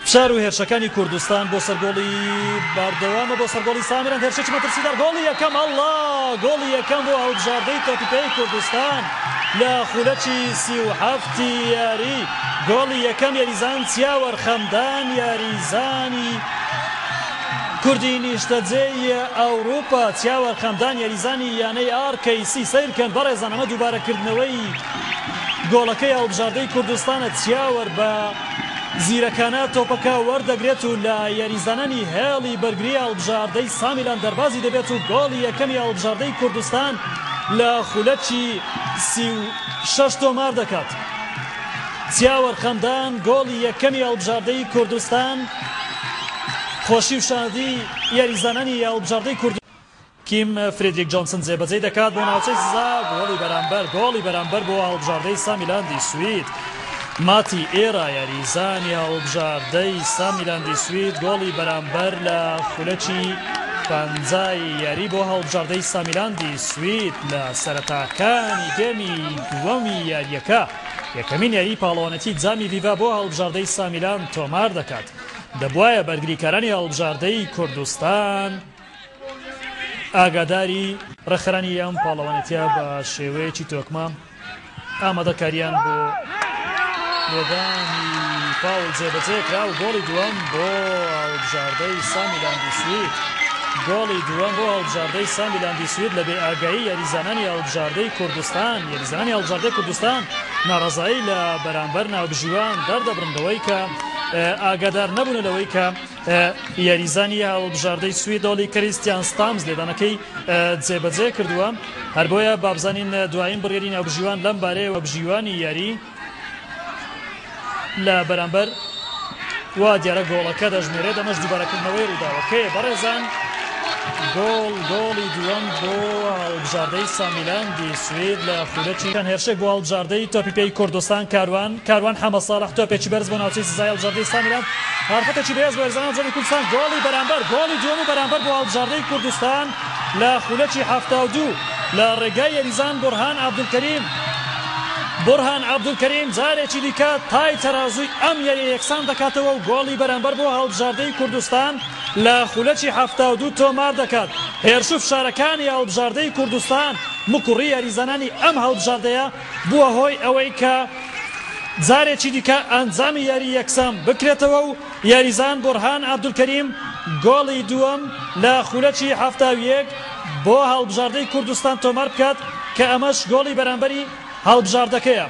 فشار و هێرشەکانی کوردستان بۆ سەر گۆڵی بەردەوامە بۆ سەر گۆڵی سامیران هێرشێکی مەترسیدار گۆڵی یەکەم ئەڵڵا گۆڵی یەکەم بۆ هەڵبژاردەی تۆپی پێی کوردستان لە خولەکی 37 یاری گۆڵی یەکەم یاریزان چیاوەر خەمدان یاریزانی کوردی نیشتەجێی ئەوروپا چیاوەر خەمدان یاریزانی یانەی ئارکەیسی سەیرکەن بەڕێزان ئەمە دووبارەکردنەوەی گۆڵەکەی هەڵبژاردەی کوردستانە، چیاوەر بە زیرەکانە تۆپەکە وەردەگرێت و لە یاریزانانی هێڵی بەرگری هەڵبژاردەی سامیلاند دەربازی دەبێت و گۆڵی یەکەمی هەڵبژاردەی کوردستان لە خولەکی 36 تۆمار دەکات. چیاوەر خەندان گۆڵی یەکەمی هەڵبژاردەی کوردستان خۆشی و شادی یاریزانانی هەڵبژاردەی کوردستان. کیم فریدریک جۆنسن جێبەجێی دەکات بۆ ناوچەی سزا، گۆڵی بەرامبەر گۆڵی بەرامبەر بۆ هەڵبژاردەی سامیلاندی سوید. ماتی ئێرا یاریزانی هەڵبژاردەی سامیلاندی سوید گۆڵی بەرامبەر لە خولەکی پەنجای یاری بۆ هەڵبژاردەی سامیلاندی سوید لە سەرەتاکانی گێمی دووەمی یارییەکە یەکەمین یاری پاڵەوانێتی جامی ڤیڤا بۆ هەڵبژاردەی سامیلاند تۆمار دەکات. دەبوایە بەرگریکارانی هەڵبژاردەی کوردستان ئاگاداری ڕێکخەرانی ئەم پاڵەوانێتیە بە شێوەیەکی تۆکمە ئامادەکاریان بۆ لێدانی فاوڵ جێبەجێ کرا و گۆڵی دووەم بۆ هەڵبژاردەی سامیلاندی سوید گۆڵی دووەم بۆ هەڵبژاردەی سامیلاندی سوید لە بێ ئاگایی یاریزانانی هەڵبژاردەی کوردستان یاریزانانی هەڵبژاردەی کوردستان ناڕەزایی لە بەرامبەر ناوبژیوان دەردەبڕن لەوەی کە ئاگادار نەبوون لەوەی کە یاریزانی هەڵبژاردەی سوید ئۆلی کریستیان ستامز لێدانەکەی جێبەجێ کردووە هەر بۆیە بابزانین دوایین بڕیاری ناوبژیوان لەم بارەیەوە بژیوانی یاری لە بەرامبەر وا دیارە گۆڵەکە دەژمێرێت ئەمەش دووبارەکردنەوەی ڕووداوەکەیە بەڕێزان گۆڵ گۆڵی دووەم بۆ هەڵبژاردەی سامیلاندی سوید لە خولەکی چەند هێرشێک بۆ هەڵبژاردەی تۆپی پێی کوردستان کاروان کاروان حەمە ساڵح تۆپێکی بەرز بۆ ناوچەی سزای هەڵبژاردەی سامیلاند هەڵفەتێکی بەهێز بۆ یاریزانانی هەڵبژاردەی کوردستان گۆڵی بەرامبەر گۆڵی دووەم و بەرامبەر بۆ هەڵبژاردەی کوردستان لە خولەکی 72 لە ڕێگای یاریزان بورهان عەبدولکەریم بورهان عەبدولکەریم جارێکی دیکە تای تەرازووی ئەم یاریە یەکسان دەکاتەوە و گۆڵی بەرامبەر بۆ هەڵبژاردەی کوردستان لە خولەکی 72 تۆمار دەکات هێرش و فشارەکانی هەڵبژاردەی کوردستان مکوڕی یاریزانانی ئەم هەڵبژاردەیە بووە هۆی ئەوەی کە جارێکی دیکە ئەنجامی یاری یەکسان بکرێتەوە و یاریزان بورهان عەبدولکەریم گۆڵی دووەم لە خولەکی 71 بۆ هەڵبژاردەی کوردستان تۆمار بکات کە ئەمەش گۆڵی بەرامبەری هەڵبژاردەکەیە.